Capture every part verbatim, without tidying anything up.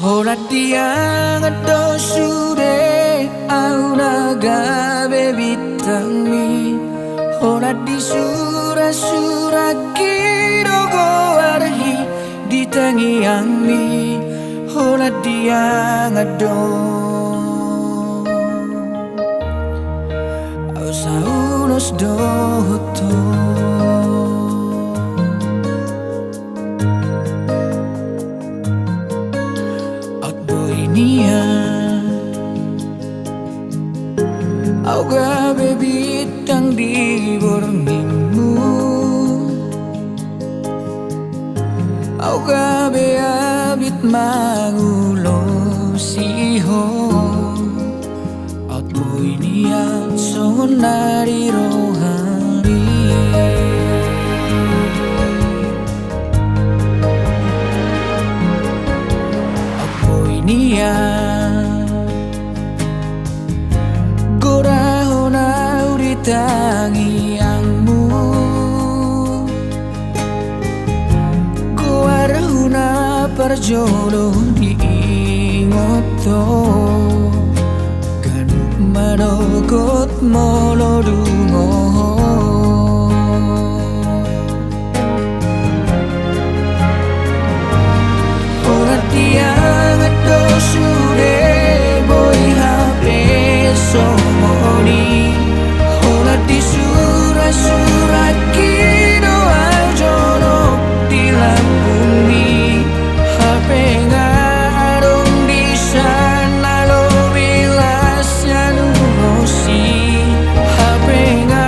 Holan diangan do sude au na gabe bintangmi. Holan disurasurak i do goarhi di tangiangmi. Holan diangan do au saulos dohot ho. Aut boi nian au gabe bintang di borngin. Au gabe abit mangulosi ho. Aut boi nian songon na di rohami. Aut boi nian gorahon au di tangiangmu. Goarhu na parjolo diingot ho. Ganup manogot molo dungo ho. Holan diangan do sude boi hape songon i. Holan disurasurak i do au jonok di lambungmi. Hape nga adong di sana lobi las sian ulos i. Hape nga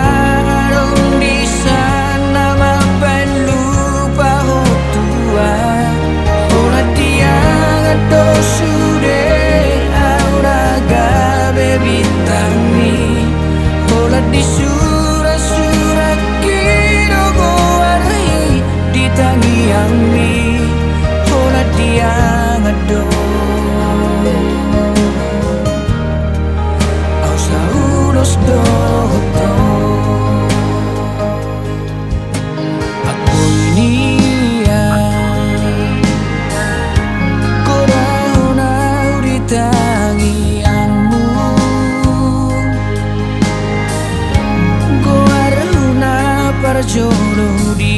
adong di sana mambaen lupa ho Tuhan. Holan diangan do sude au na gabe bintangmi. Holan disurasurak i do goarhi di tangiangmi. Holan diangan do au saulos dohot ho. Aut boi nian gorahon au di tangiangmu. Goarhu na parjolo di